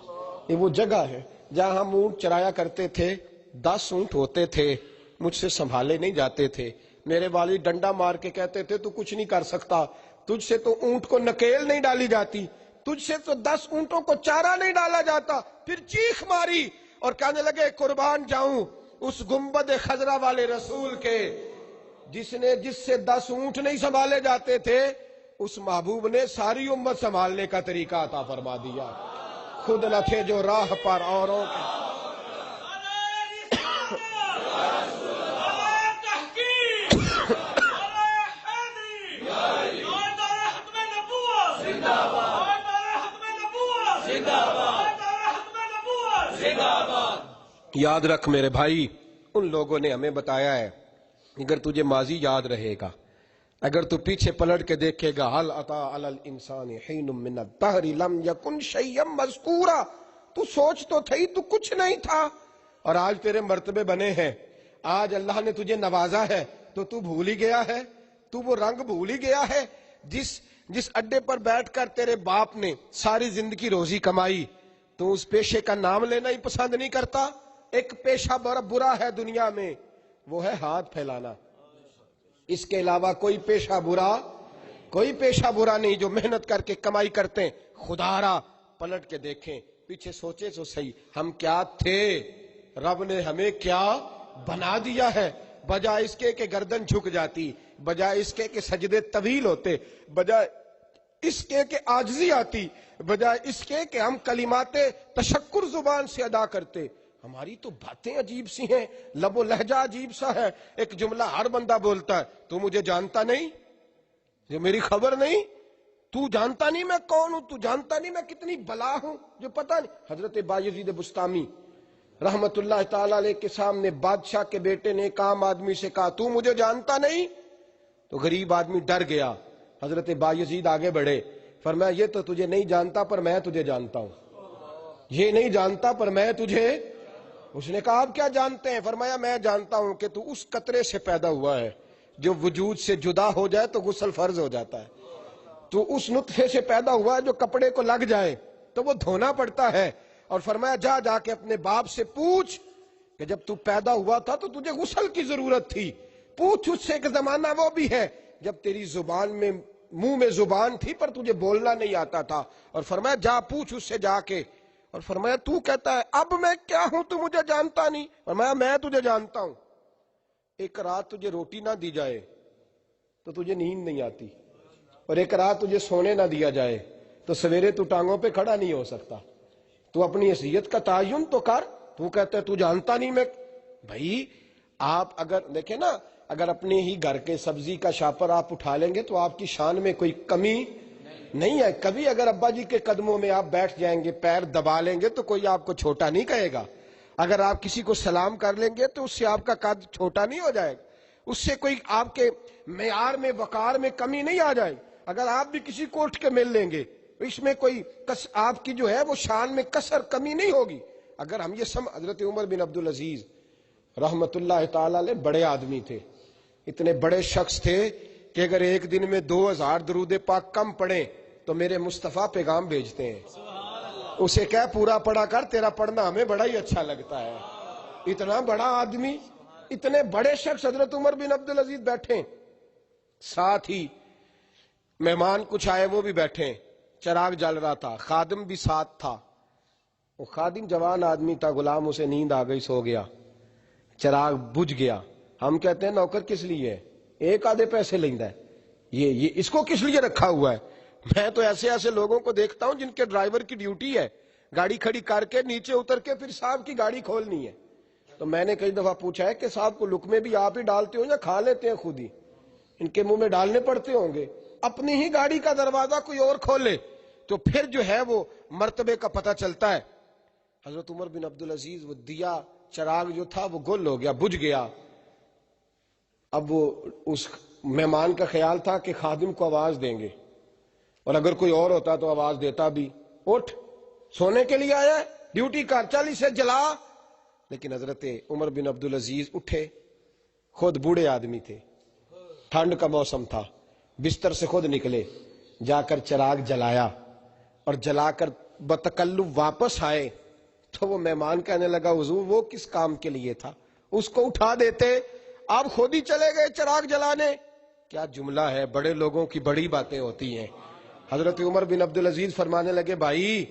یہ وہ جگہ ہے جہاں ہم اونٹ چرایا کرتے تھے، دس اونٹ ہوتے تھے، مجھ سے سنبھالے نہیں جاتے تھے۔ میرے والد ڈنڈا مار کے کہتے تھے، تو کچھ نہیں کر سکتا، تجھ سے تو اونٹ کو نکیل نہیں ڈالی جاتی، تجھ سے تو دس اونٹوں کو چارہ نہیں ڈالا جاتا۔ پھر چیخ ماری اور کہنے لگے، قربان جاؤں اس گنبد خضرا والے رسول کے، جس نے، جس سے دس اونٹ نہیں سنبھالے جاتے تھے، اس محبوب نے ساری امت سنبھالنے کا طریقہ عطا فرما دیا۔ خود نہ تھے جو راہ پر اوروں کے۔ یاد رکھ میرے بھائی، ان لوگوں نے ہمیں بتایا ہے، اگر تجھے ماضی یاد رہے گا، اگر تو پیچھے پلٹ کے دیکھے گا، هل اتى على الانسان حين من الدهر لم يكن شيئا مذكورا، تو سوچ تو تھئی، تو کچھ نہیں تھا، اور آج تیرے مرتبے بنے ہیں، آج اللہ نے تجھے نوازا ہے، تو تو بھول ہی گیا ہے، تو وہ رنگ بھول ہی گیا ہے، جس جس اڈے پر بیٹھ کر تیرے باپ نے ساری زندگی روزی کمائی، تو اس پیشے کا نام لینا ہی پسند نہیں کرتا۔ ایک پیشہ بر-، برا ہے دنیا میں، وہ ہے ہاتھ پھیلانا۔ اس کے علاوہ کوئی پیشہ برا، کوئی پیشہ برا نہیں۔ جو محنت کر کے کمائی کرتے ہیں، خدا را پلٹ کے دیکھیں، پیچھے سوچے تو صحیح، ہم کیا تھے؟ رب نے ہمیں کیا بنا دیا ہے؟ بجائے اس کے کہ گردن جھک جاتی، بجائے اس کے کہ سجدے طویل ہوتے، بجائے اس کے کہ عاجزی آتی، بجائے اس کے کہ ہم کلمات تشکر زبان سے ادا کرتے۔ ہماری تو باتیں عجیب سی ہیں، لب و لہجہ عجیب سا ہے۔ ایک جملہ ہر بندہ بولتا ہے، تو مجھے جانتا نہیں، جو میری خبر نہیں، تو جانتا نہیں میں کون ہوں، تو جانتا نہیں میں کتنی بلا ہوں، جو پتہ نہیں۔ حضرت بایزید بستامی رحمت اللہ تعالی علیہ کے سامنے بادشاہ کے بیٹے نے ایک عام آدمی سے کہا، تو مجھے جانتا نہیں؟ تو غریب آدمی ڈر گیا۔ حضرت بایزید آگے بڑھے، فرمایا، یہ تو تجھے نہیں جانتا، پر میں تجھے جانتا ہوں۔ یہ نہیں جانتا، پر میں تجھے، اس نے کہا، آپ کیا جانتے ہیں؟ فرمایا، میں جانتا ہوں کہ تو اس قطرے سے پیدا ہوا ہے جو وجود سے جدا ہو جائے تو غسل فرض ہو جاتا ہے۔ تو اس نطفے سے پیدا ہوا ہے جو کپڑے کو لگ جائے تو وہ دھونا پڑتا ہے۔ اور فرمایا، جا جا کے اپنے باپ سے پوچھ کہ جب تو پیدا ہوا تھا تو تجھے غسل کی ضرورت تھی۔ پوچھ اس سے، ایک زمانہ وہ بھی ہے جب تیری زبان میں، منہ میں زبان تھی پر تجھے بولنا نہیں آتا تھا۔ اور فرمایا، جا پوچھ اس سے جا کے۔ اور فرمایا، تو کہتا ہے اب میں کیا ہوں، تو مجھے جانتا نہیں؟ فرمایا، میں تجھے جانتا ہوں۔ ایک رات تجھے روٹی نہ دی جائے تو تجھے نیند نہیں آتی، اور ایک رات تجھے سونے نہ دیا جائے تو سویرے تو ٹانگوں پہ کھڑا نہیں ہو سکتا۔ تو اپنی حیثیت کا تعین تو کر۔ وہ کہتا ہے، تو جانتا نہیں میں؟ بھائی، آپ اگر دیکھیں نا، اگر اپنے ہی گھر کے سبزی کا شاپر آپ اٹھا لیں گے تو آپ کی شان میں کوئی کمی نہیں ہے۔ کبھی اگر ابا جی کے قدموں میں آپ بیٹھ جائیں گے، پیر دبا لیں گے، تو کوئی آپ کو چھوٹا نہیں کہے گا۔ اگر آپ کسی کو سلام کر لیں گے تو اس سے آپ کا قد چھوٹا نہیں ہو جائے گا، اس سے کوئی آپ کے معیار میں، وقار میں کمی نہیں آ جائے۔ اگر آپ بھی کسی کو اٹھ کے مل لیں گے، اس میں کوئی کس آپ کی جو ہے وہ شان میں کسر کمی نہیں ہوگی۔ اگر ہم یہ سم حضرت عمر بن عبدالعزیز رحمت اللہ تعالی علیہ بڑے آدمی تھے، اتنے بڑے شخص تھے کہ اگر ایک دن میں دو ہزار درود پاک کم پڑھیں تو میرے مصطفیٰ پیغام بھیجتے ہیں، اسے کہہ، پورا پڑھا کر، تیرا پڑھنا ہمیں بڑا ہی اچھا لگتا ہے۔ اتنا بڑا آدمی، اتنے بڑے شخص حضرت عمر بن عبدالعزیز بیٹھے، ساتھ ہی مہمان کچھ آئے، وہ بھی بیٹھے، چراغ جل رہا تھا، خادم بھی ساتھ تھا۔ وہ خادم جوان آدمی تھا، غلام، اسے نیند آ گئی، سو گیا، چراغ بجھ گیا۔ ہم کہتے ہیں، نوکر کس لیے ہے؟ ایک آدھے پیسے لیندا ہے، یہ یہ اس کو کس لیے رکھا ہوا ہے؟ میں تو ایسے ایسے لوگوں کو دیکھتا ہوں جن کے ڈرائیور کی ڈیوٹی ہے گاڑی کھڑی کر کے نیچے اتر کے پھر صاحب کی گاڑی کھولنی ہے۔ تو میں نے کئی دفعہ پوچھا ہے کہ صاحب کو لقمے بھی آپ ہی ڈالتے ہو یا کھا لیتے ہیں خود ہی؟ ان کے منہ میں ڈالنے پڑتے ہوں گے۔ اپنی ہی گاڑی کا دروازہ کوئی اور کھولے تو پھر جو ہے وہ مرتبے کا پتہ چلتا ہے۔ حضرت عمر بن عبدالعزیز، وہ دیا، چراغ جو تھا وہ گل ہو گیا، بجھ گیا۔ اب وہ اس مہمان کا خیال تھا کہ خادم کو آواز دیں گے، اور اگر کوئی اور ہوتا تو آواز دیتا بھی، اٹھ، سونے کے لیے آیا ہے، ڈیوٹی کر، چل اسے جلا۔ لیکن حضرت عمر بن عبدالعزیز اٹھے، خود بوڑھے آدمی تھے، ٹھنڈ کا موسم تھا، بستر سے خود نکلے، جا کر چراغ جلایا اور جلا کر بتکلف واپس آئے تو وہ مہمان کہنے لگا، حضور، وہ کس کام کے لیے تھا؟ اس کو اٹھا دیتے، آپ خود ہی چلے گئے چراغ جلانے۔ کیا جملہ ہے، بڑے لوگوں کی بڑی باتیں ہوتی ہیں۔ حضرت عمر بن عبدالعزیز فرمانے لگے، بھائی،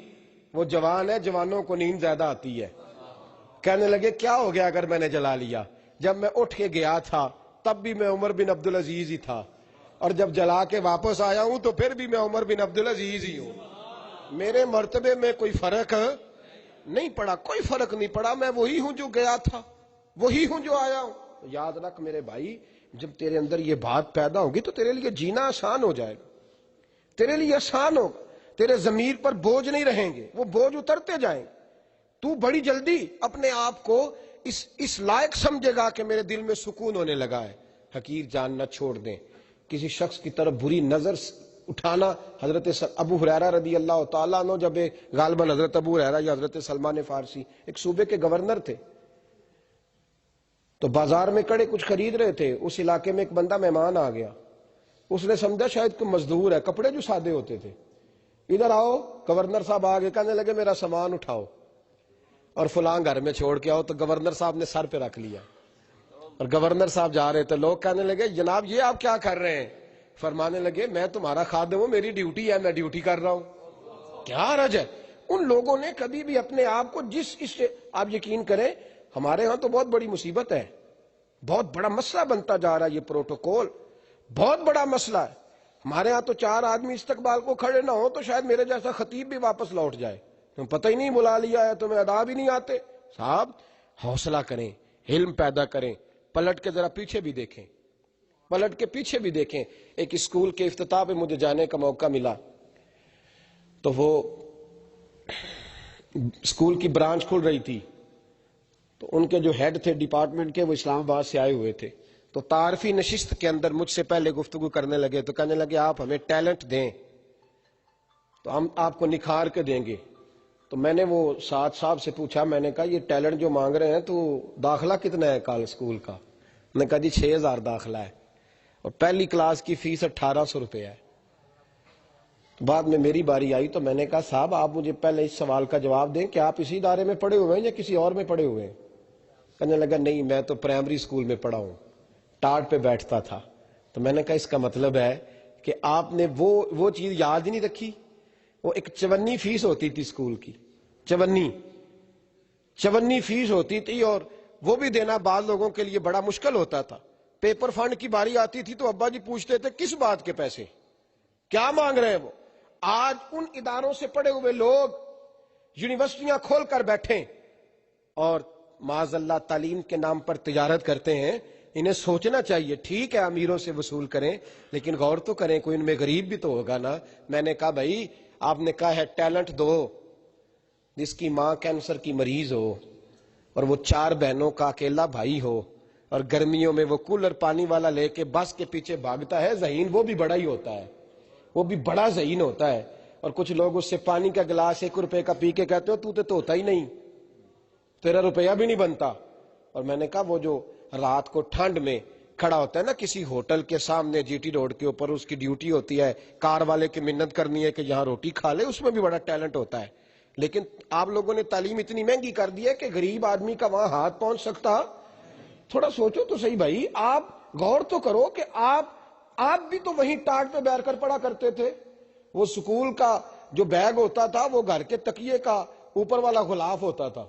وہ جوان ہے، جوانوں کو نیند زیادہ آتی ہے۔ کہنے لگے، کیا ہو گیا اگر میں نے جلا لیا؟ جب میں اٹھ کے گیا تھا، تب بھی میں عمر بن عبدالعزیز ہی تھا، اور جب جلا کے واپس آیا ہوں تو پھر بھی میں عمر بن عبدالعزیز ہی ہوں۔ میرے مرتبے میں کوئی فرق نہیں پڑا، کوئی فرق نہیں پڑا، میں وہی ہوں جو گیا تھا، وہی ہوں جو آیا ہوں۔ تو یاد رکھ میرے بھائی، جب تیرے اندر یہ بات پیدا ہوگی تو تیرے لیے جینا آسان ہو جائے گا، تیرے لیے آسان ہوگا، تیرے ضمیر پر بوجھ نہیں رہیں گے، وہ بوجھ اترتے جائیں گے۔ تو بڑی جلدی اپنے آپ کو اس اس لائق سمجھے گا کہ میرے دل میں سکون ہونے لگا ہے۔ حقیر جاننا چھوڑ دیں، کسی شخص کی طرف بری نظر س- اٹھانا۔ حضرت س- ابو ہریرہ رضی اللہ تعالیٰ عنہ، جب ایک، غالباً حضرت ابو ہریرہ یا حضرت سلمان فارسی ایک صوبے کے گورنر تھے، تو بازار میں کڑے کچھ خرید رہے تھے، اس علاقے میں ایک بندہ مہمان آ گیا، اس نے سمجھا شاید کوئی مزدور ہے، کپڑے جو سادے ہوتے تھے، ادھر آؤ، گورنر صاحب آ گئے، کہنے لگے، میرا سامان اٹھاؤ اور فلاں گھر میں چھوڑ کے آؤ۔ تو گورنر صاحب نے سر پہ رکھ لیا اور گورنر صاحب جا رہے تھے، لوگ کہنے لگے، جناب، یہ آپ کیا کر رہے ہیں؟ فرمانے لگے، میں تمہارا خادم ہوں، میری ڈیوٹی ہے، میں ڈیوٹی کر رہا ہوں، کیا حرج ہے؟ ان لوگوں نے کبھی بھی اپنے آپ کو جس اس سے، آپ یقین کریں، ہمارے ہاں تو بہت بڑی مصیبت ہے، بہت بڑا مسئلہ بنتا جا رہا ہے یہ پروٹوکول، بہت بڑا مسئلہ ہے۔ ہمارے ہاں تو چار آدمی استقبال کو کھڑے نہ ہو تو شاید میرے جیسا خطیب بھی واپس لوٹ جائے، تم پتہ ہی نہیں، بلا لیا ہے، تمہیں ادا بھی نہیں آتے۔ صاحب، حوصلہ کریں، علم پیدا کریں، پلٹ کے ذرا پیچھے بھی دیکھیں، پلٹ کے پیچھے بھی دیکھیں۔ ایک اسکول کے افتتاح پہ مجھے جانے کا موقع ملا، تو وہ اسکول کی برانچ کھل رہی تھی، تو ان کے جو ہیڈ تھے ڈپارٹمنٹ کے، وہ اسلام آباد سے آئے ہوئے تھے۔ تو تعارفی نشست کے اندر مجھ سے پہلے گفتگو کرنے لگے، تو کہنے لگے، آپ ہمیں ٹیلنٹ دیں تو ہم آپ کو نکھار کے دیں گے۔ تو میں نے وہ سعد صاحب سے پوچھا، میں نے کہا، یہ ٹیلنٹ جو مانگ رہے ہیں تو داخلہ کتنا ہے کل اسکول کا؟ انہوں نے کہا، جی، چھ ہزار داخلہ ہے اور پہلی کلاس کی فیس اٹھارہ سو روپے ہے۔ بعد میں میری باری آئی تو میں نے کہا، صاحب، آپ مجھے پہلے اس سوال کا جواب دیں کہ آپ اسی ادارے میں پڑھے ہوئے ہیں یا کسی اور میں پڑھے ہوئے ہیں؟ کہنے لگا، نہیں، میں تو پرائمری اسکول میں پڑھا ہوں، ٹاٹ پہ بیٹھتا تھا۔ تو میں نے کہا، اس کا مطلب ہے کہ آپ نے وہ وہ چیز یاد ہی نہیں رکھی۔ وہ ایک چونی فیس ہوتی تھی اسکول کی، چونی چونی فیس ہوتی تھی، اور وہ بھی دینا بعض لوگوں کے لیے بڑا مشکل ہوتا تھا۔ پیپر فنڈ کی باری آتی تھی تو ابا جی پوچھتے تھے، کس بات کے پیسے، کیا مانگ رہے ہیں وہ؟ آج ان اداروں سے پڑھے ہوئے لوگ یونیورسٹیاں کھول کر بیٹھے ہیں، اور معاذ اللہ تعلیم کے نام پر تجارت کرتے ہیں، انہیں سوچنا چاہیے۔ ٹھیک ہے، امیروں سے وصول کریں، لیکن غور تو کریں، کوئی ان میں غریب بھی تو ہوگا نا۔ میں نے کہا، بھائی، آپ نے کہا ہے ٹیلنٹ دو، جس کی ماں کینسر کی مریض ہو اور وہ چار بہنوں کا اکیلا بھائی ہو، اور گرمیوں میں وہ کولر پانی والا لے کے بس کے پیچھے بھاگتا ہے، ذہین وہ بھی بڑا ہی ہوتا ہے، وہ بھی بڑا ذہین ہوتا ہے۔ اور کچھ لوگ اس سے پانی کا گلاس ایک روپے کا پی کے کہتے ہو، تو تو ہوتا ہی نہیں، تیرا روپیہ بھی نہیں بنتا۔ اور میں نے کہا، وہ جو رات کو ٹھنڈ میں کھڑا ہوتا ہے نا کسی ہوٹل کے سامنے، جی ٹی روڈ کے اوپر، اس کی ڈیوٹی ہوتی ہے کار والے کی منت کرنی ہے کہ یہاں روٹی کھا لے، اس میں بھی بڑا ٹیلنٹ ہوتا ہے۔ لیکن آپ لوگوں نے تعلیم اتنی مہنگی کر دی ہے کہ غریب آدمی کا وہاں ہاتھ پہنچ سکتا۔ تھوڑا سوچو تو صحیح بھائی، آپ غور تو کرو کہ آپ آپ بھی تو وہیں ٹاٹ پہ بیٹھ کر پڑھا کرتے تھے۔ وہ سکول کا جو بیگ ہوتا تھا، وہ گھر کے تکیے کا اوپر والا غلاف ہوتا تھا،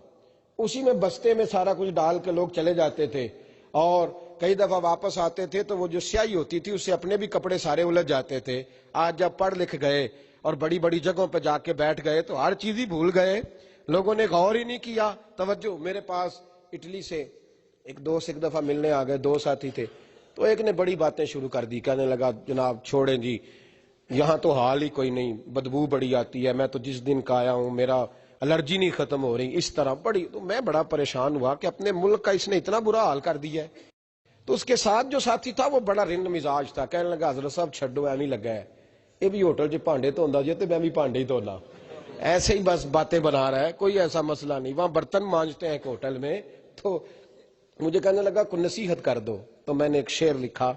اسی میں بستے میں سارا کچھ ڈال کے لوگ چلے جاتے تھے۔ اور کئی دفعہ واپس آتے تھے تو وہ جو سیاہی ہوتی تھی، اس سے اپنے بھی کپڑے سارے الجھ جاتے تھے۔ آج جب پڑھ لکھ گئے اور بڑی بڑی جگہوں پہ جا کے بیٹھ گئے تو ہر چیز ہی بھول گئے، لوگوں نے غور ہی نہیں کیا۔ توجہ، میرے پاس اٹلی سے ایک دوست ایک دفعہ ملنے آ گئے، دو ساتھی تھے، تو ایک نے بڑی باتیں شروع کر دی، کہنے لگا، جناب چھوڑیں جی، یہاں تو حال ہی کوئی نہیں، بدبو بڑی آتی ہے، میں تو جس دن کا آیا ہوں میرا الرجی نہیں ختم ہو رہی، اس طرح بڑی، تو میں بڑا پریشان ہوا کہ اپنے ملک کا اس نے اتنا برا حال کر دیا ہے۔ تو اس کے ساتھ جو ساتھی تھا، وہ بڑا رند مزاج تھا، کہنے لگا، حضرت صاحب چھڈو، ایویں لگا ہے، یہ بھی ہوٹل 'ਚ بھانڈے دھوندا جے تے میں بھی بھانڈے ہی دھونا۔ ایسے ہی بس باتیں بنا رہا ہے، کوئی ایسا مسئلہ نہیں۔ وہاں برتن مانجتے ہیں ایک ہوٹل میں، تو مجھے کہنے لگا، کوئی نصیحت کر دو۔ تو میں نے ایک شعر لکھا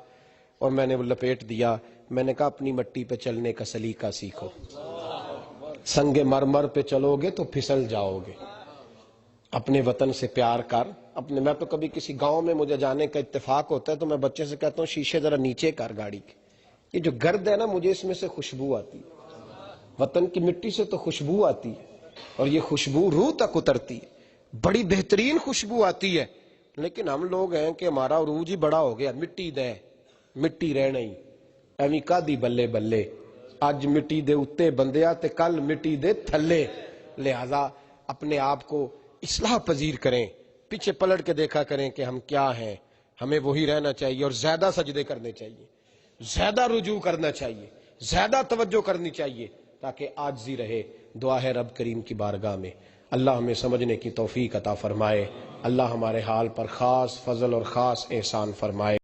اور میں نے وہ لپیٹ دیا۔ میں نے کہا، اپنی مٹی پہ چلنے کا سلیقہ سیکھو، سنگ مرمر پہ چلو گے تو پھسل جاؤ گے۔ اپنے وطن سے پیار کر۔ اپنے، میں تو کبھی کسی گاؤں میں مجھے جانے کا اتفاق ہوتا ہے تو میں بچے سے کہتا ہوں، شیشے ذرا نیچے کر گاڑی کے، یہ جو گرد ہے نا، مجھے اس میں سے خوشبو آتی ہے۔ وطن کی مٹی سے تو خوشبو آتی ہے اور یہ خوشبو روح تک اترتی ہے، بڑی بہترین خوشبو آتی ہے۔ لیکن ہم لوگ ہیں کہ ہمارا عروج ہی بڑا ہو گیا، مٹی دے، مٹی رہنا ہی۔ ایویں کادی بلے بلے، اج مٹی دے اُتے بندیا تے کل مٹی دے تھلے۔ لہذا اپنے آپ کو اصلاح پذیر کریں، پیچھے پلٹ کے دیکھا کریں کہ ہم کیا ہیں۔ ہمیں وہی رہنا چاہیے اور زیادہ سجدے کرنے چاہیے، زیادہ رجوع کرنا چاہیے، زیادہ توجہ کرنی چاہیے، تاکہ عاجزی رہے۔ دعا ہے رب کریم کی بارگاہ میں، اللہ ہمیں سمجھنے کی توفیق عطا فرمائے، اللہ ہمارے حال پر خاص فضل اور خاص احسان فرمائے۔